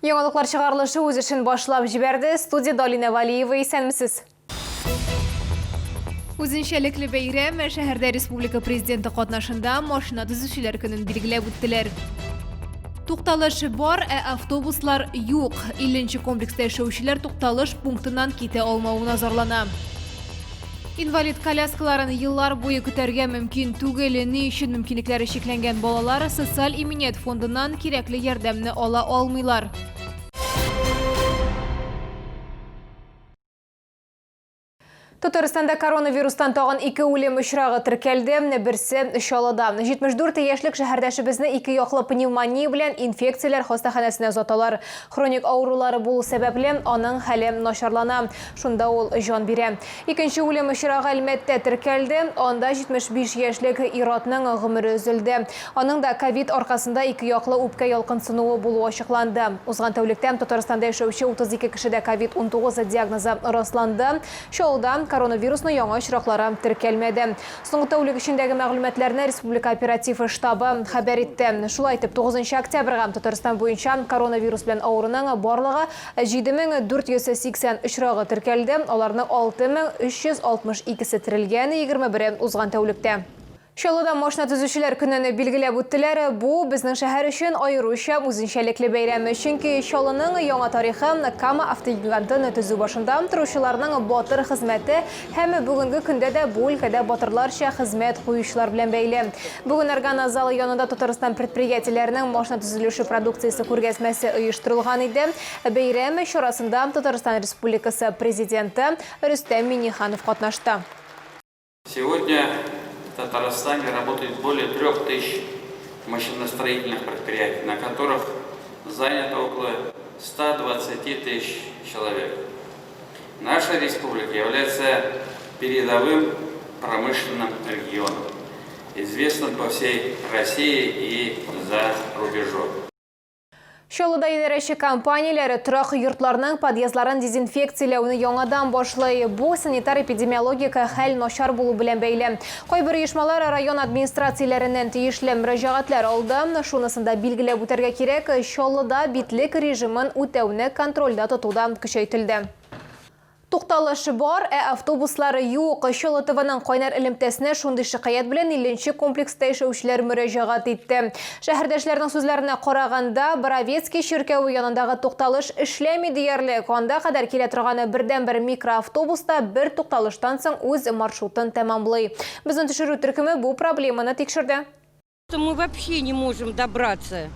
Яңалыклар чыгарылышы үз эшен башлап җибәрде. Студия Далина Валиева, исәнмесез. Үзенчәлекле бәйрәм шәһәрдә республика президенты катнашында машина төзүчеләр көнен билгеләп үттеләр. Тукталыш бар, ә автобуслар юк. 50 комплекста яшәүчеләр тукталыш пунктыннан китә алмавына зарлана. Инвалид коляскаларын еллар буе көтәргә мөмкин түгел. Ни өчен мөмкинлекләре чикләнгән балалар социаль иминият фондыннан кирәкле ярдәмне ала алмыйлар? Татарстанда коронавирустан тагын ике үлем очрагы теркәлде. Берсе Чаллыда. 74 яшьлек шәһәрдәшебезне ике яклы пневмония белән инфекцияләр хастаханәсенә озаталар. Хроник авырулары булу сәбәпле, аның хәле начарлана. Шунда ул җан бирә. Икенче үлем очрагы Әлмәттә теркәлде. Анда 75 яшьлек ир-атның гомере өзелде. Аның да ковид аркасында икеяклы үпкә ялкынсынуы булуы ачыкланды. Узган тәүлектә Татарстанда яшәүче 32 кешедә ковид-19 диагнозы расланды. Чаллыда коронавирусның яңа очраклары теркәлмәде. Соңгы тәүлек эчендәге мәгълүматларны республика оператив штабы хәбәр итте. Шулай итеп, 9 октябрьгә Татарстан буенча коронавирус белән авыруның барлыгы 7480 очрагы теркәлде, аларның 6362-се терелгән, 21-е узган тәүлектә. Чаллыда машина төзүчеләр көнен билгеләп үттеләр. Бу, безнең шәһәр өчен аеруча үзенчәлекле бәйрәм. Чөнки Чаллының яңа тарихы Кама автогигантын төзү башында торучыларның батыр хезмәте һәм бүгенге көндә дә бу өлкәдә батырларча хезмәт куючылар белән бәйле. Бүген Органа залы янында Татарстан предприятиеләренең машина төзелеше продукциясе күргәзмәсе оештырылган иде. Бәйрәм чарасында Татарстан Республикасы Президенты Рөстәм Миңнеханов катнашты. Сегодня в Татарстане работает более 3000 машиностроительных предприятий, на которых занято около 120 тысяч человек. Наша республика является передовым промышленным регионом, известным по всей России и за рубежом. Чаллыда идарәче компанияләре торак йортларның подъездларын дезинфекцияләүне яңадан башлый. Бу санитар-эпидемиологик хәл начар булу белән бәйле. Кайбер оешмалар район администрацияләреннән тиешле мөрәҗәгатьләр алды. Шунысын да билгеләп үтәргә кирәк, Чаллыда битлек режимын үтәүне контрольдә тоту да көчәйтелде. Тукталыш бар, ә автобуслар юк. Чаллы ТВның кайнар элемтәсенә шундый шикаять белән 50 нче комплекста яшәүчеләр мөрәҗәгать итте. Шәһәрдәшләрнең сүзләренә караганда, Боровецкий чиркәве янындагы тукталыш эшләми диярлек. Анда кадәр килә торган бердәнбер микроавтобус та бер тукталыштан соң үз маршрутын тәмамлый. Безнең төшерү төркеме бу проблеманы тикшерде. Мы вообще не можем добраться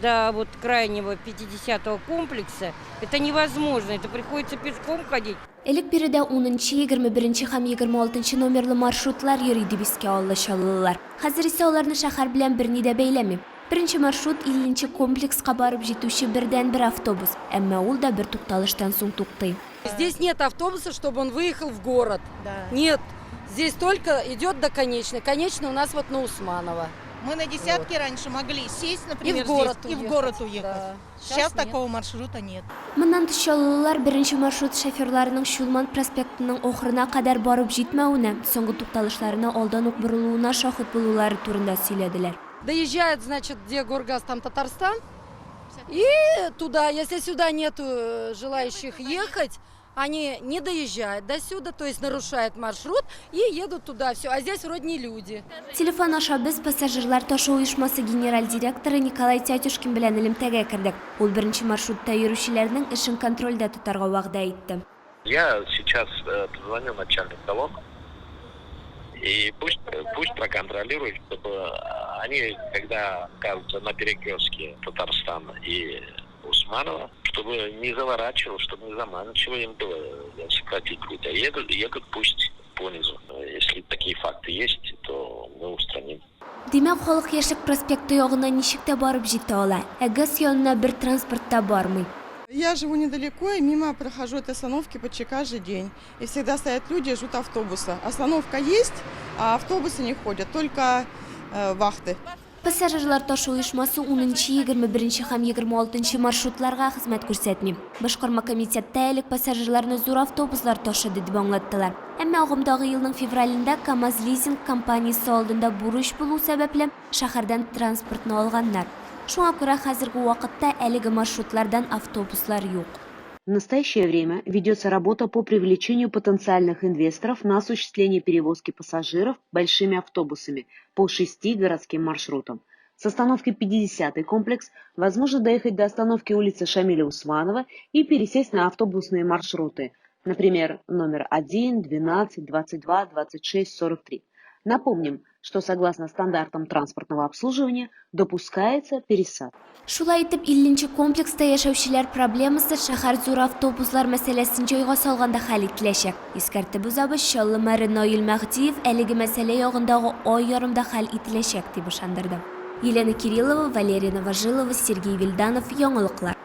до вот крайнего 50-го комплекса. Это невозможно, это приходится пешком ходить. Элек биредә унынчы, 21 нче һәм 26 нчы номерлы маршрутлар йөри, дип искә алды чаллылылар. Хәзер исә аларны шәһәр белән берни дә бәйләми. Беренче маршрут, 50 нче комплекска барып җитүче бердәнбер автобус. Әмма ул да бер тукталыштан соң туктый. Здесь нет автобуса, чтобы он выехал в город. Да. Нет. Здесь только идет до конечной. Конечная у нас вот на Усманова. Мы на десятке вот. Раньше могли сесть, например, и в город здесь, уехать. и в город уехать. Да. Сейчас, Сейчас такого маршрута нет. Моннан тыш чаллылылар беренче маршрут шоферларының Чулман проспектының ахырына кадәр барып җитмәвенә, соңгы тукталышларына алдан ук борылуына шаһит булулары турында сөйләделәр. Доезжает, значит, где Горгаз, там Татарстан. И туда, если сюда нету э, желающих ехать, они не доезжают до сюда, то есть нарушают маршрут и едут туда. Все. А здесь вроде не люди. Телефон аша без пассажирлар ташу оешмасы генераль директоры Николай Тятюшкин белән элемтәгә кердек. Ул беренче маршрутта йөрүчеләрнең эшен контрольдә тотарга вәгъдә итте. Я сейчас э, позвоню начальнику колонны, и пусть, пусть проконтролируют, чтобы они, когда оказываются на перекрестке Татарстана и Усманова, чтобы не заворачивал, чтобы не заманчиво им было сократить путь, а едут, едут пусть понизу. Если такие факты есть, то мы устраним. Димәк, халык Яшьлек проспекты ягына ничек тә барып җитә ала, ә ГЭС янына бер транспорт та бармый. Я живу недалеко и мимо прохожу этой остановки почти каждый день. И всегда стоят люди, ждут автобуса. Остановка есть, а автобусы не ходят, только э, вахты. Пассажирлар ташу оешмасы унынчы, 21 һәм 26 маршрутларга хезмәт күрсәтми. Башкарма комитетта элек пассажирларны зур автобуслар ташыды дип аңлаттылар. Әмма агымдагы елның февралендә КАМАЗ-лизинг компаниясе алдында бурыч булу сәбәпле, шәһәрдән транспортны алганнар. Шуңа күрә хәзерге вакытта әлеге маршрутлардан автобуслар юк. В настоящее время ведется работа по привлечению потенциальных инвесторов на осуществление перевозки пассажиров большими автобусами по шести городским маршрутам. С остановки 50-й комплекс возможно доехать до остановки улицы Шамиля Усманова и пересесть на автобусные маршруты, например, номер 1, 12, 22, 26, 43. Напомним, что согласно стандартам транспортного обслуживания допускается пересадка. Шулай итеп, 50 нче комплекста яшәүчеләр проблемасы шәһәр зур автобуслар мәсьәләсен җайга салганда хәл ителәчәк. Искәртеп узабыз, Чаллы мэры Наил Мәһдиев әлеге мәсьәлә ягындагы ай ярымда хәл ителәчәк, дип ышандырды. Елена Кириллова, Валерия Новожилова, Сергей Вильданов, Яңалыклар.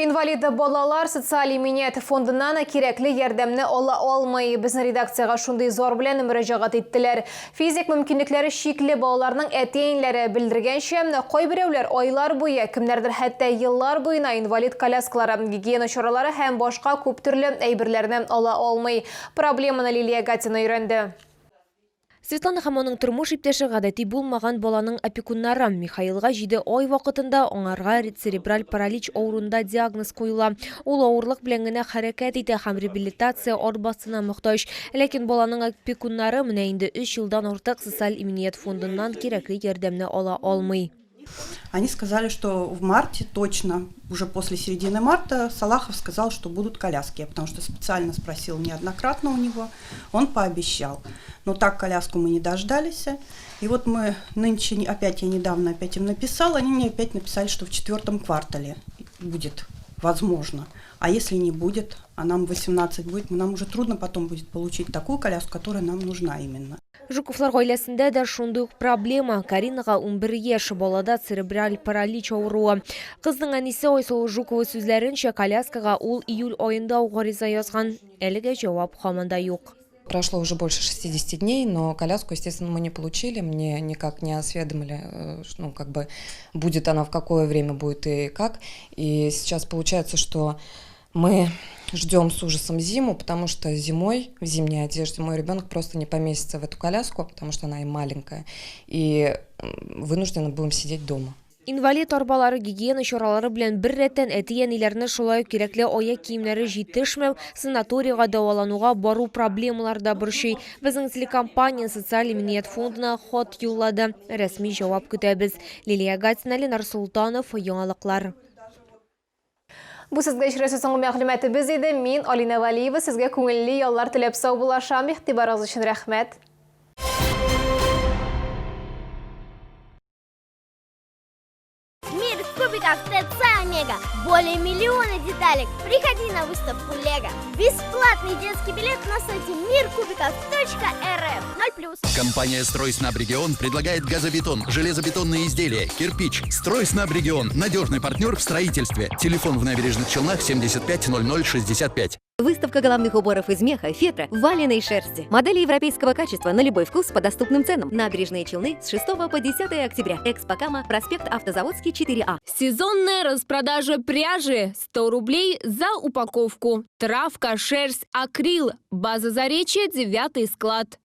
Инвалид балалар социаль иминият фондыннан кирәкле ярдәмне ала алмый. Безнең редакциягә шундый зар белән мөрәҗәгать иттеләр. Физик мөмкинлекләре чикле балаларның әти-әниләре белдергәнчә, кайберәүләр айлар буе, кемнәрдер хәтта еллар буена инвалид коляскалары, гигиена чаралары һәм башка күп төрле әйберләрне ала алмый. Проблеманы Лилия Гатина өйрәнде. Светлана һәм аның тормыш иптәше гадәти булмаган баланың опекуннары. Михаилга 7 ай вакытында аңарга церебраль паралич авыруында диагноз куела. Ул авырлык белән генә хәрәкәт итә һәм реабилитация арбасына мохтаҗ. Ләкин баланың опекуннары менә инде 3 елдан артык социаль иминият фондыннан кирәкле ярдәмне ала алмый. Они сказали, что в марте точно, уже после середины марта, Салахов сказал, что будут коляски. Я потому что специально спросил неоднократно у него, он пообещал. Но так коляску мы не дождались. И вот мы нынче, опять я недавно опять им написала, они мне опять написали, что в четвертом квартале будет возможно. А если не будет, а нам 18 будет, нам уже трудно потом будет получить такую коляску, которая нам нужна именно. Жуковлар гаиләсендә дә шундый ук проблема. Каринага 11 яшь, балада церебраль паралич авыруы. Кызның әнисе Айсылу Жукова сүзләренчә, коляскага ул июль аенда ук гариза язган. Әлегә җавап һаман да юк. Прошло уже больше 60 дней, но коляску, естественно, мы не получили, мне никак не осведомили, ну, как бы, будет она в какое время будет и как. И сейчас получается, что мы ждем с ужасом зиму, потому что зимой, в зимней одежде, мой ребенок просто не поместится в эту коляску, потому что она и маленькая, и вынуждены будем сидеть дома. Инвалид арбалары, гигиена чаралары белән беррәттән әти-әниләрне шулай ук кирәкле аяк киемнәре җитешмәү, санаторийга дәвалануга бару проблемалары да борчый. Безнең телекомпания социаль иминият фондына хат юллады. Рәсми җавап көтәбез. Лилия Гатина, Ленар Солтанов, Яңалыклар. Бу сезгә очрашу соңгы мәгълүматыбыз иде. Мин Алина Валиева сезгә күңелле яллар теләп саубуллашам. Игътибарыгыз өчен рәхмәт. Мир кубиков ТЦ Омега. Более миллиона деталек. Приходи на выставку Лего. Бесплатный детский билет на сайте миркубиков.рф. 0+. Компания «Стройснабрегион» предлагает газобетон, железобетонные изделия, кирпич. «Стройснабрегион» – надежный партнер в строительстве. Телефон в Набережных Челнах 75 00 65. Выставка головных уборов из меха, фетра, валеной шерсти. Модели европейского качества на любой вкус по доступным ценам. Набережные Челны с 6 по 10 октября. Экспокама, проспект Автозаводский, 4А. Сезонная распродажа пряжи. 100 рублей за упаковку. Травка, шерсть, акрил. База Заречья, 9 склад.